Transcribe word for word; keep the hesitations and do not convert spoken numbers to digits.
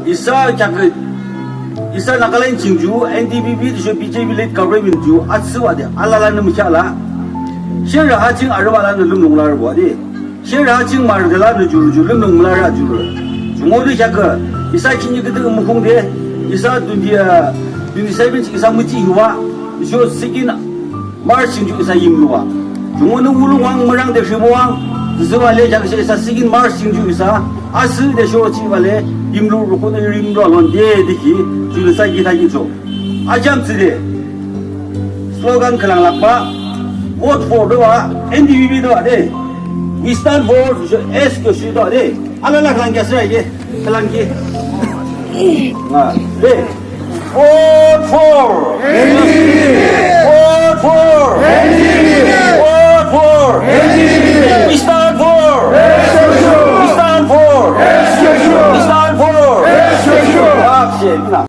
Isa kheakü, isa Nagaland ching ju N D P P tüsho B J P led government ju atsübah de alalanü mükheahlah. Sherü ha ching arübah lanü lümlung larübo de. Sherü ha ching marü de lanü jurü ju lümlung mülarü jurü. Jumonü kheakü, isa khihni küdükhüh mukhungde, isa twenty, uh, twenty seven ching isa müjih yubah. Tüsho second March ching ju isa yimlu ah. Jumonü wulung wang mürang de rhimowang. Tüsübah le kheaküshe isa second March ching ju isa asühde sho jihbah le yimlu rukhühnü yimlu alon de de ki ju le isa ki thakhi cho. Akheam thsüde slogan khülang lakbah, vote for de wa, N D P P de wa de. We stand for, S K C de wa de. Alala khülang kya sira ye. Khülang ki. Ah, de. Vote for. Vote for. Vote for. We stand for. We stand for. We stand for. Akshebina.